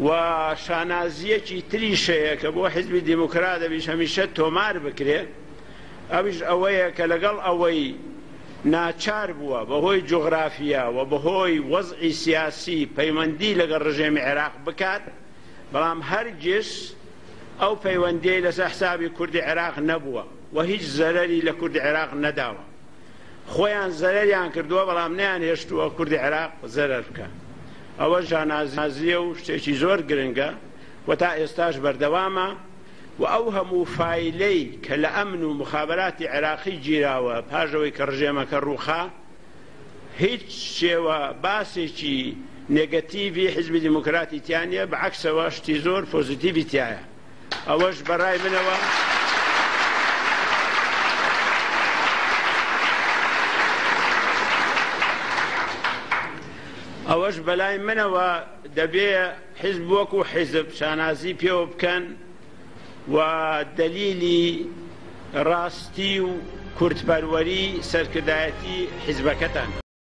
و شانازییەکی تریش هەیە کە بۆ حیزبی دیموکرات ئەویش هەمیشە تۆمار بکرێ، ئەویش ئەوەیە کە لەگەڵ ئەوەی ناچار بووە بەهۆی جوغرافیا و بەهۆی وەزعی سیاسی پەیوەندی لەگەڵ ڕژێمی عێراق بکات، بەڵام هەرگیز ئەو پەیوەندیەی لەسەر حسابی کوردی عێراق نەبووە و هیچ زەرەری لە کوردی عێراق نەداوە. خۆیان زەرەریان کردووە بەڵام نەیانهێشتووە کوردی عێراق زەرەر بکا. ئەوە شانازییە و شتێکی زۆر گرنگە و تا ئێستاش بەردەوامە و ئەو هەموو فایلەی کە لە ئەمن و موخابەراتی عێراقی گیراوە پاش ئەوەی کە ڕژێمەکە ڕووخا هیچ شێوە باسێکی نێگەتیڤی حیزبی دیموکراتی تیا نییە، بە عەکسەوە شتی زۆر پۆزیتیڤی تیایە. ئەوەش بەڕای منەوە ئەوەش بەلای منەوە دەبێ حیزب وەکو حیزب شانازی پێوە بکەن و دەلیلی ڕاستی و کوردپەروەری سەرکردایەتی حیزبەکەتان.